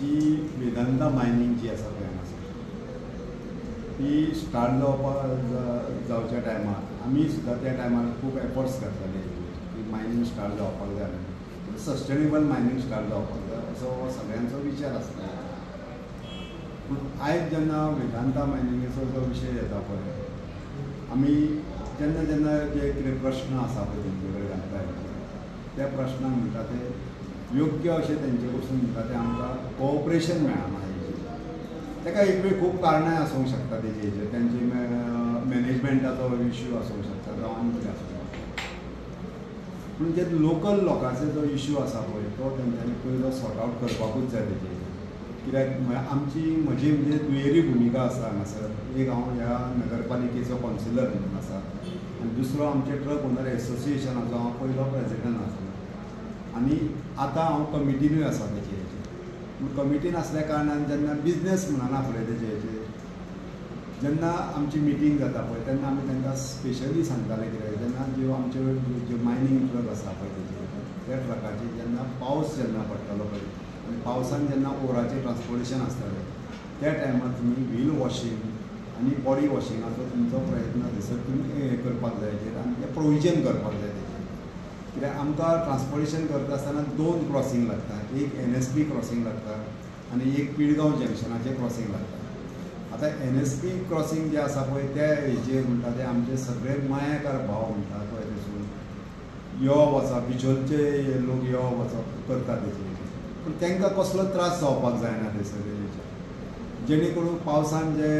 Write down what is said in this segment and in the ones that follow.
की वेदांता मायनींग जी आसा पळय हांगासर ती स्टार्ट जावपाक जावच्या टायमार आमी सुद्दां त्या टायमार खूब एफर्ट्स घातलेले की मायनींग स्टार्ट जावपाक जाय, सस्टेनेबल मायनींग स्टार्ट जावपाक जाय असो हो सगळ्यांचो विचार आसता. पूण आयज जेन्ना वेदांता मायनिंगेचो जो विशय येता पळय, आमी जेन्ना जेन्ना जे कितें प्रश्न आसा पळय तेंचे कडेन घालता त्या प्रश्नाक म्हणटा ते योग्य अशें तेंचे कडसून म्हणटा तें आमकां कोऑपरेशन मेळना. हेजेर ताका एक वेळ खूब कारणां आसूंक शकता तेजे हेजेर, तेंचे मॅनेजमेंटाचो इश्यू आसूंक शकता जावं आनी कितें आसूंक शकता. पूण जे लोकल लोकांचो जो इश्यू आसा पळय तो तेंच्यांनी पयलो सॉर्ट आवट करपाकूच जाय तेजे. कित्याक म्हळ्यार आमची म्हजी म्हणजे दुयेरी भुमिका आसा हांगासर. एक हांव ह्या नगरपालिकेचो कावन्सिलर म्हणून आसा आनी दुसरो आमचे ट्रक ओनर एसोसिएशनाचो हांव पयलो प्रेजिडंट आसा आनी आतां हांव कमिटीनूय आसा तेजे हेजेर. पूण कमिटीन आसल्या कारणान जेन्ना बिजनेस म्हणना फुडें तेजे हेजेर जेन्ना आमची मिटींग जाता पळय तेन्ना आमी तांकां स्पेशली सांगताले कितें, जेन्ना ज्यो आमच्यो ज्यो मायनींग ट्रक आसा पळय तेजे त्या ट्रकाचेर जेन्ना पावस जेन्ना पडटलो पळय आनी पावसान जेन्ना ओराचें ट्रान्सपोर्टेशन आसतलें त्या टायमार तुमी व्हील वॉशींग आनी बॉडी वॉशिंगाचो तुमचो प्रयत्न थंयसर तुमी हें करपाक जाय हेजेर आनी तें प्रोविजन करपाक जाय तेजेर. कित्याक आमकां ट्रान्सपोर्टेशन करता आसतना दोन क्रॉसींग लागता, एक एन एस पी क्रॉसींग लागता आनी एक पिळगांव जंक्शनाचें क्रॉसींग लागता. आतां एन एस पी क्रॉसींग जें आसा पळय त्या हेजेर म्हणटा ते आमचे सगळे मायाकार भाव म्हणटा पळय थंयसून यो वचप, बिचोलचे लोक यो वचप करता तेजे हेजेर. पूण तांकां कसलो त्रास जावपाक जायना थंयसर हेजेर, जेणे करून पावसान जे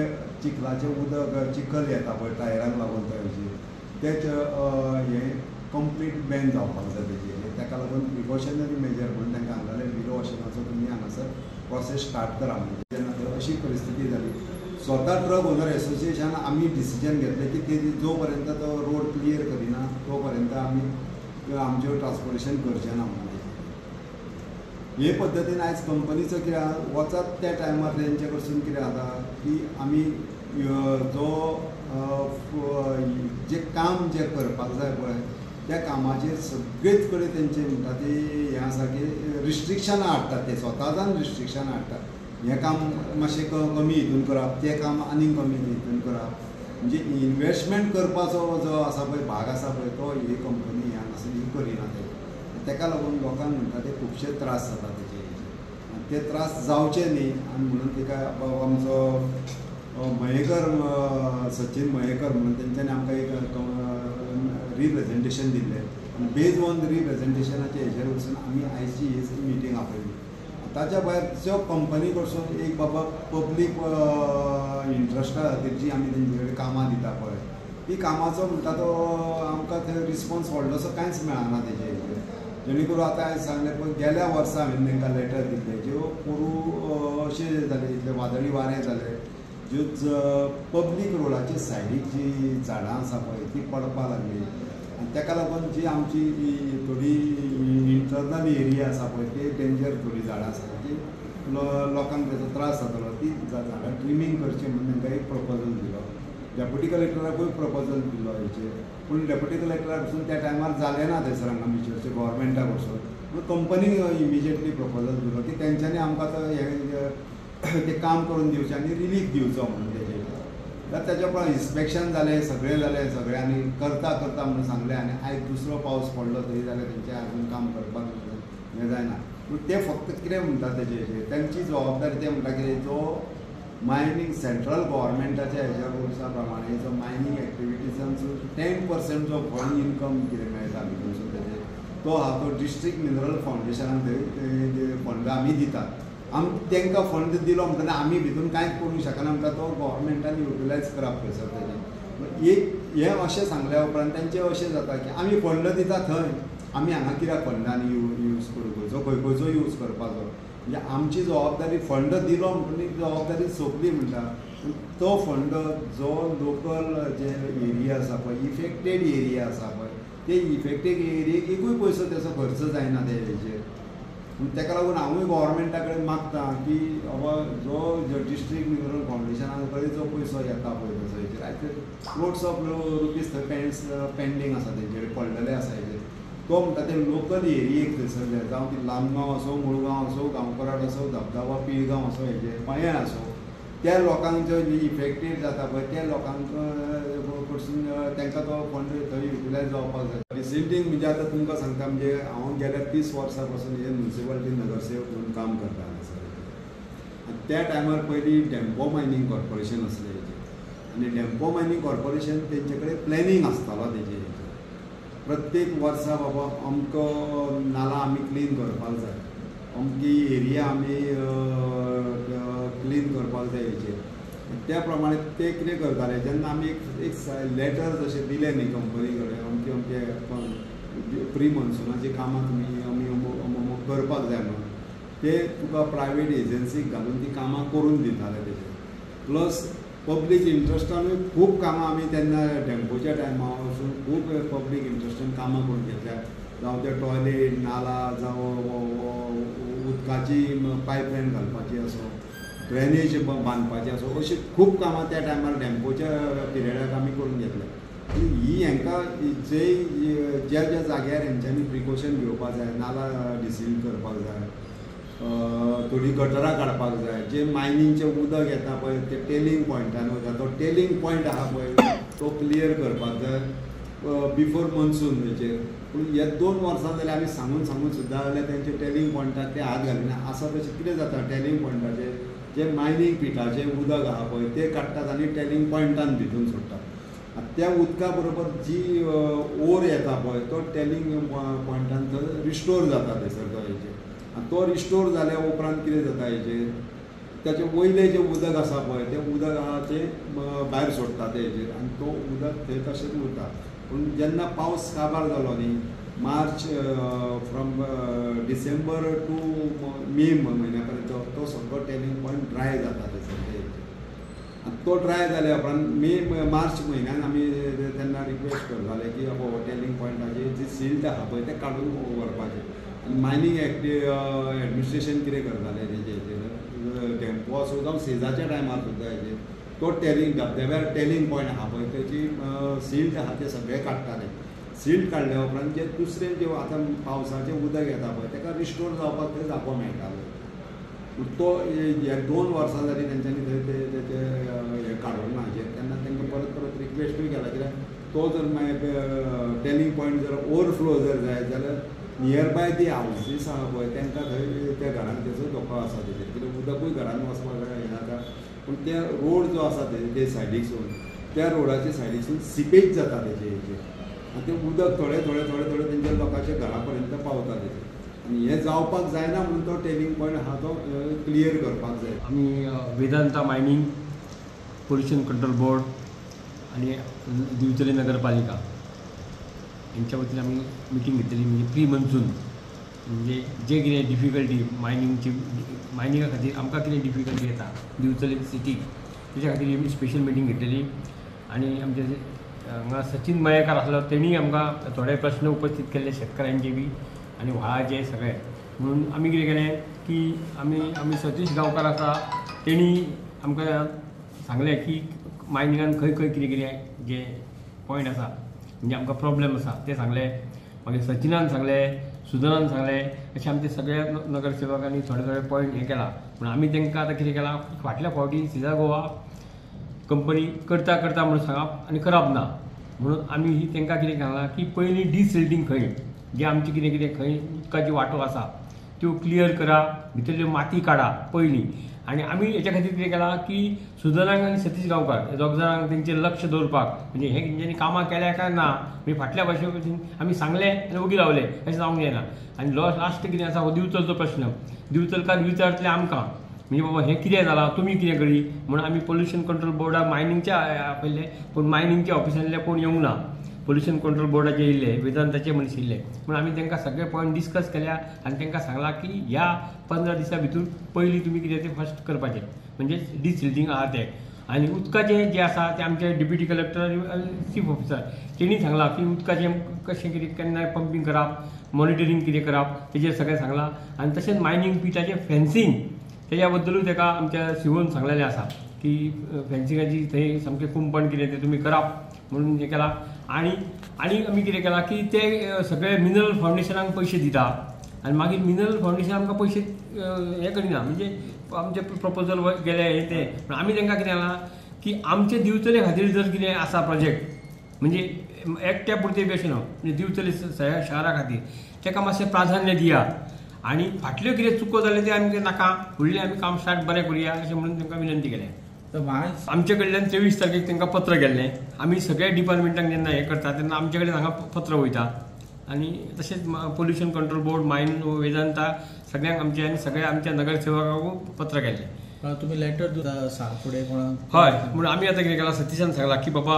चिखलाचें उदक चिखल येता पळय टायरांक लागून त्या हेजेर तेच हें कंप्लीट बॅन जावपाक जाय तेजेर. ताका लागून प्रिकॉशनरी मेजर म्हणून तांकां सांगलें व्हील वॉशिंगाचो तुमी हांगासर प्रोसेस स्टार्ट करा. म्हणजे जेन्ना थंय अशी परिस्थिती जाली स्वता ट्रक ओनर एसोसिएशन आमी डिसिजन घेतलें की ते जो पर्यंत तो रोड क्लियर करिना तो पर्यंत आमी आमच्यो ट्रान्सपोर्टेशन करचें ना म्हणून. हे पद्दतीन आयज कंपनीचो कितें आहा वचत त्या टायमार तेंचे कडसून कितें जाता की आमी जो जें काम जें करपाक जाय पळय त्या कामाचेर सगळेच कडेन तेंचे म्हणटा ती हें आसा की रिस्ट्रिक्शनां हाडटात, ते स्वताच्यान रिस्ट्रिक्शनां हाडटात. हें काम मातशें कमी हितून करप, तें काम आनीक कमी हितून करप, म्हणजे इनवेस्टमेंट करपाचो जो आसा पळय भाग आसा पळय तो ही कंपनी हांगासर ही करिना ते. ताका लागून लोकांक म्हणटा ते खुबशे त्रास जाता तेजे हेजेर आनी ते त्रास जावचे न्ही आनी म्हणून तिका आमचो मयेकर सचिन मयेकर म्हणून तेंच्यांनी आमकां एक रिप्रेजेंटेशन दिल्लें आनी बेज ऑन रिप्रेजेंटेशनाचे हेजेर वचून आमी आयची ही मिटींग आपयली. ताच्या भायर ज्यो कंपनी कडसून एक बाबा पब्लीक इंट्रस्टा खातीर जी आमी तेंचे कडेन कामां दिता पळय ती कामाचो म्हणटा तो आमकां थंय रिस्पोन्स व्हडलोसो कांयच मेळना तेजे हेजेर. जेणे करून आतां हांवें सांगलें पळय गेल्या वर्सा हांवें तांकां लेटर दिल्लें ज्यो पोरूं अशें जालें इतलें वादळी वारें जालें ज्यो पब्लीक रोडाचे सायडीक जी झाडां आसा पळय ती पडपाक लागली आनी ताका लागून जी आमची थोडी इंटरनल एरिया आसा पळय ते डेंजर थोडी झाडां आसा ती लोकांक तेजो त्रास जातलो ती झाडां ट्रिमींग करची म्हणून तांकां एक प्रपोजल दिलो. डेप्युटी कलेक्टराकूय प्रपोजल दिलो हेचेर, पूण डेप्युटी कलेक्टरा कडसून त्या टायमार जालें ना थंयसर हांगा बिचोलचे गोवोरमेंटा कडसून. पूण कंपनीन इमिजिएटली प्रपोजल दिलो की तेंच्यांनी आमकां तो हें तें काम करून दिवचें आनी रिलीफ दिवचो म्हणून तेजेर. जाल्यार तेज्या उपरांत इन्स्पेक्शन जालें सगळें जालें सगळ्यांनी करता करता म्हणून सांगलें आनी आयज दुसरो पावस पडलो थंय जाल्यार तेंचें आजून काम करपाक हें जायना. पूण ते फक्त कितें म्हणटा तेजे हेजेर तेंची जबाबदारी ते म्हणटा कितें जो मायनींग सेंट्रल गोवोरमेंटाच्या हेज्या रुल्सा प्रमाणे जो मायनींग एक्टिविटीजांचो 10% जो फंड इनकम कितें मेळटा भितरसून तेजेर तो आहा तो डिस्ट्रिक्ट मिनरल फावंडेशनाक थंय फंड आमी दितात. आम तांकां फंड दिलो म्हणटना आमी भितून कांयच करूंक शकना म्हणटा तो गोवोरमेंटान युटिलायज करप थंयसर तेजें. एक हें अशें सांगल्या उपरांत तेंचें अशें जाता की आमी फंड दिता थंय आमी हांगा कित्याक फंडांनी यूज करूंक खंयचो खंय खंयचो यूज करपाचो, म्हणजे आमची जबाबदारी फंड दिलो म्हणटकीर जबाबदारी सोंपली म्हणटा. तो फंड जो लोकल जे एरिया आसा पळय इफेक्टेड एरिया आसा पळय ते इफेक्टेड एरियेक एकूय पयसो तेचो खर्च जायना ते हेजेर. पूण ताका लागून हांवूय गोवोरमेंटा कडेन मागता की बाबा जो डिस्ट्रिक्ट मिनरल फावंडेशना कडेन जो पयसो येता पळय तेचो हेजेर आयज क्रोड्स ऑफ रुपीज थंय पेंडींग आसा तेंचे कडेन पडलेले आसा हेजेर. तो म्हणटा ते लोकल एरियेक थंयसर जाय, जावं ती लामगांव आसूं, मुळगांव आसूं, गांवकराड आसूं, धबधबो पिळगांव आसूं, हेजे मयें आसूं, त्या लोकांक जो इफेक्टेड जाता पळय त्या लोकांक कडसून तांकां तो फंड थंय युटिलायज जावपाक जाय. डिसिल्टींग म्हणजे आतां तुमकां सांगता, म्हणजे हांव गेल्या 30 वर्सां पासून हे म्युनिसिपालिटी नगरसेवक म्हणून काम करता हांगासर. आनी त्या टायमार पयलीं डेम्पो मायनींग कॉर्पोरेशन आसलें हेजें, आनी डेम्पो मायनींग कॉर्पोरेशन तेंचे कडेन प्लॅनींग आसतालो तेजें हेजें. प्रत्येक वर्सा बाबा अमको नाला आमी क्लीन करपाक जाय, अमकी एरिया आमी क्लीन करपाक जाय हेचेर. त्या प्रमाणे ते कितें करताले, जेन्ना आमी एक लेटर जशें दिलें न्ही कंपनी कडेन अमके अमके प्री मॉन्सुनाची कामां तुमी आमी अमूक अमूक करपाक जाय म्हणून, ते तुका प्रायवेट एजन्सीक घालून ती कामां करून दिताले तेजेर. प्लस पब्लीक इंट्रस्टानूय खूब कामां आमी तेन्ना डेम्पोच्या टायमार वचून खूब पब्लीक इंट्रस्टान कामां करून घेतल्या, जावं ते टॉयलेट नाला, जावं उदकाची पायपलायन घालपाची आसूं, ड्रेनेज बांदपाची आसूं, अशी खूब कामां त्या टायमार डेम्पोच्या पिरियडाक आमी करून घेतल्या. आनी ही हांकां जे ज्या ज्या जाग्यार हेंच्यांनी प्रिकॉशन घेवपाक जाय, नाला डिसील करपाक जाय, थोडी गटरां काडपाक जाय, जे मायनींगचें उदक येता पळय ते टेलिंग पॉयंटान वता, तो टेलिंग पॉयंट आहा पळय तो क्लियर करपाक जाय बिफोर मॉन्सून हेचेर. पूण हे 2 वर्सां जाल्यार आमी सांगून सांगून सुद्दां जाल्यार तेंचे टेलिंग पॉयंटाक ते हात घालिना. आसा तशें कितें जाता, टेलिंग पॉयंटाचेर जे मायनींग पिटाचें उदक आहा पळय ते काडटात आनी टेलिंग पॉयंटान भितून सोडटात. आनी त्या उदका बरोबर जी ओर येता पळय तो टेलिंग पॉयंटान थंय रिस्टोर जाता थंयसर तो हेचेर. आनी तो रिस्टोर जाल्या उपरांत कितें जाता हेचेर, ताचे वयलें जें उदक आसा पळय तें उदक आहा तें भायर सोडटा ते हेचेर आनी तो उदक थंय तशेंच उरता. पूण जेन्ना पावस काबार जालो न्ही, मार्च फ्रॉम डिसेंबर टू मे म्हयन्या पर्यंत तो सगळो टेलिंग पॉयंट ड्राय जाता थंयसर ते. आनी तो ड्राय जाल्या उपरांत मे मार्च म्हयन्यान आमी तेन्ना रिक्वेस्ट करताले की बाबा हो टेलिंग पॉयंटाची जी सिल्ट आहा पळय तें काडून व्हरपाचें. आनी मायनींग एडमिनिस्ट्रेशन कितें करतालें तेजे हेचेर, टेम्पो आसूं जावं सेजाच्या टायमार सुद्दां हेचेर तो टेलिंग धबधब्यार टेलिंग पॉयंट आहा पळय तेची सिल्ट आहा ते सगळे काडटाले. सिल्ट काडल्या उपरांत जे दुसरें जे आतां पावसाचें उदक येता पळय ताका रिस्टोर जावपाक थंय जागो मेळटालो. तो हे 2 वर्सां जालीं तेंच्यांनी थंय ते तेचे हें काडूंक ना हेचेर. तेन्ना तांकां परत परत रिक्वेस्टूय केला, कित्याक तो जर मागीर टेलिंग पॉयंट जर ओवरफ्लो जर जायत जाल्यार नियरबाय ती हावजीस आहा पळय तांकां थंय त्या घरान तेचो धोको आसा तेचेर, कित्याक उदकूय घरान वचपाक हें जाता. पूण ते रोड जो आसा ते सायडीकसून त्या रोडाचे सायडीकसून सिपेज जाता तेचे हेचेर, आनी तें उदक थोडें थोडें थोडें थोडें तेंच्या लोकांच्या घरा पर्यंत पावता तेचेर. आनी हें जावपाक जायना म्हणून तो टेलिंग पॉयंट आहा तो क्लियर करपाक जाय. आमी Vedanta mining, pollution control board आनी दिवचले नगरपालिका यांच्या वतीन आमी मिटींग घेतलेली. म्हणजे प्री मॉन्सून म्हणजे जे कितें डिफिकल्टी मायनिंगची, मायनिंगा खातीर आमकां कितें डिफिकल्टी येता दिवचले सिटीक, तेच्या खातीर आमी स्पेशल मिटींग घेतलेली. आनी आमचे हांगा सचिन मयेकार आसलो, तेणीय आमकां थोडे प्रश्न उपस्थीत केल्ले शेतकारांचे बी आनी व्हाळाचे सगळे. म्हणून आमी कितें केलें की आमी आमी सतीश गांवकार आसा तेणी आमकां सांगलें की मायनिंगान खंय खंय कितें कितें जे पॉयंट आसा म्हणजे आमकां प्रॉब्लेम आसा ते सांगले. मागीर सचिनान सांगलें, सुदनान सांगलें, अशें आमचे सगळ्या नगरसेवकांनी थोडे थोडे पॉयंट हें केला. पूण आमी तांकां आतां कितें केलां, फाटल्या फावटी सीझा गोवा कंपनी करता करता म्हणून सांगप आनी करप ना, म्हणून आमी ही तांकां कितें सांगलां की पयलीं डिसिल्टींग खंय जे आमचें कितें कितें खंय उदकाची वाटो आसा त्यो क्लियर करा, भितरल्यो माती काडा पयलीं. आनी आमी हेच्या खातीर कितें केलां की सुदनाक आनी सतीश गांवकार हे दोग जाणांक तेंचेर लक्ष दवरपाक, म्हणजे हे तेंच्यांनी कामां केल्या काय ना, म्हणजे फाटल्या वर्सा पसून आमी सांगलें आनी ओगी रावले अशें जावंक जायना. आनी लास्ट कितें आसा हो दिवचलचो प्रश्न, दिवचलकार विचारतले आमकां म्हणजे बाबा हें कितें जालां, तुमी कितें करी म्हणून आमी पोल्युशन कंट्रोल बोर्डाक मायनिंगच्या आपयल्लें, पूण मायनिंगच्या ऑफिसांतले कोण येवंक ना. पोल्युशन कंट्रोल बोर्डाचे येयल्ले, वेदांताचे मनीस येयल्ले, म्हणून आमी तांकां सगळे पॉयंट डिस्कस केल्या आनी तांकां सांगलां की ह्या 15 दिसां भितर पयलीं तुमी कितें तें फर्स्ट करपाचें, म्हणजे डिसिल्टींग आहा तें. आनी उदकाचें जें आसा तें आमचे डेप्युटी कलेक्टर आनी चीफ ऑफिसर तेणी सांगलां की उदकाचें कशें कितें केन्ना पंपींग करप, मॉनिटरींग कितें करप, तेजेर सगळें सांगलां. आनी तशेंच मायनींग पिटाचें फेन्सींग तेज्या बद्दलूय ताका आमच्या सीओन सांगलेलें आसा की फेन्सिंगाची थंय सामकें कुंपण कितें तें तुमी कराप म्हणून हें केलां. आनी आनी आमी कितें केलां की ते सगळे मिनरल फावंडेशनाक पयशे दिता आनी मागीर मिनरल फावंडेशन आमकां पयशे हें करिना, म्हणजे आमचे प्रपोजल गेले हे ते. पूण आमी तांकां कितें केलां की आमचे दिवचले खातीर जर कितें आसा प्रोजेक्ट म्हणजे एकट्या पुरते बी अशें न्हू, म्हणजे दिवचले शहरा खातीर ताका मातशें प्राधान्य दिया आनी फाटल्यो कितें चुको जाल्यो ते आमकां नाका, फुडलें आमी काम स्टार्ट बरें करुया अशें म्हणून तांकां विनंती केल्या. आमचे कडल्यान 23 तारखेक तांकां पत्र गेल्लें. आमी सगळ्या डिपार्टमेंटांक जेन्ना हें करता तेन्ना आमचे कडेन हांगा पत्र वयता आनी तशेंच pollution control board, mine, Vedanta सगळ्यांक आमचे आनी सगळ्या आमच्या नगरसेवकांकूय पत्र गेल्लें. तुमी लेटर सांग फुडें कोणाक? हय, म्हणून आमी आतां कितें केलां, सतीशान सांगलां की बाबा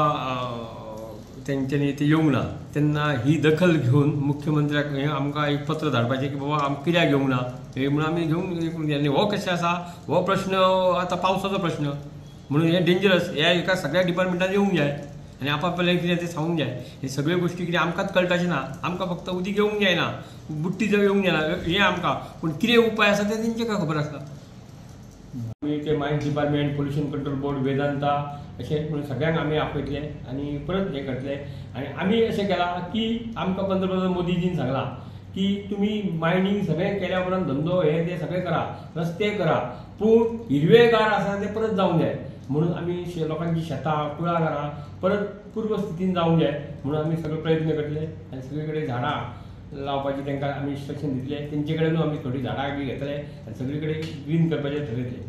तेंच्यांनी ते येवंक ना तेन्ना ही दखल घेवन मुख्यमंत्र्याक हें आमकां एक पत्र धाडपाचें की बाबा आमकां कित्याक घेवंक ना हें म्हणून आमी घेवंक. आनी हो कशें आसा हो प्रश्न आतां पावसाचो प्रश्न म्हणून हें डेंजरस, ह्या एका सगळ्या डिपार्टमेंटान येवंक जाय आनी आपापलें कितें तें सांगूंक जाय. हे सगळ्यो गोश्टी कितें आमकांच कळटाचें ना, आमकां फक्त उदीक येवंक जायना, बुट्टी जर येवंक जायना हें आमकां, पूण कितें उपाय आसा ते तेंचे खबर आसता. आमी ते mines department, pollution control board, Vedanta अशें म्हणून सगळ्यांक आमी आपयतले आनी परत हें करतले. आनी आमी अशें केलां की आमकां पंतप्रधान मोदीजीन सांगलां की तुमी मायनींग सगळें केल्या उपरांत धंदो हे ते सगळें करा, रस्ते करा, पूण हिरवेगार आसा ते परत जावंक जाय म्हणून आमी लोकांची शेतां कुळागरां परत पूर्व स्थितीन जावंक जाय म्हणून आमी सगळे प्रयत्न करतले आनी सगळे कडेन झाडां लावपाची तांकां आमी इन्स्ट्रक्शन दितले. तेंचे कडेनूय आमी थोडीं झाडां बी घेतले आनी सगळे कडेन ग्रीन करपाचें ठरयतले.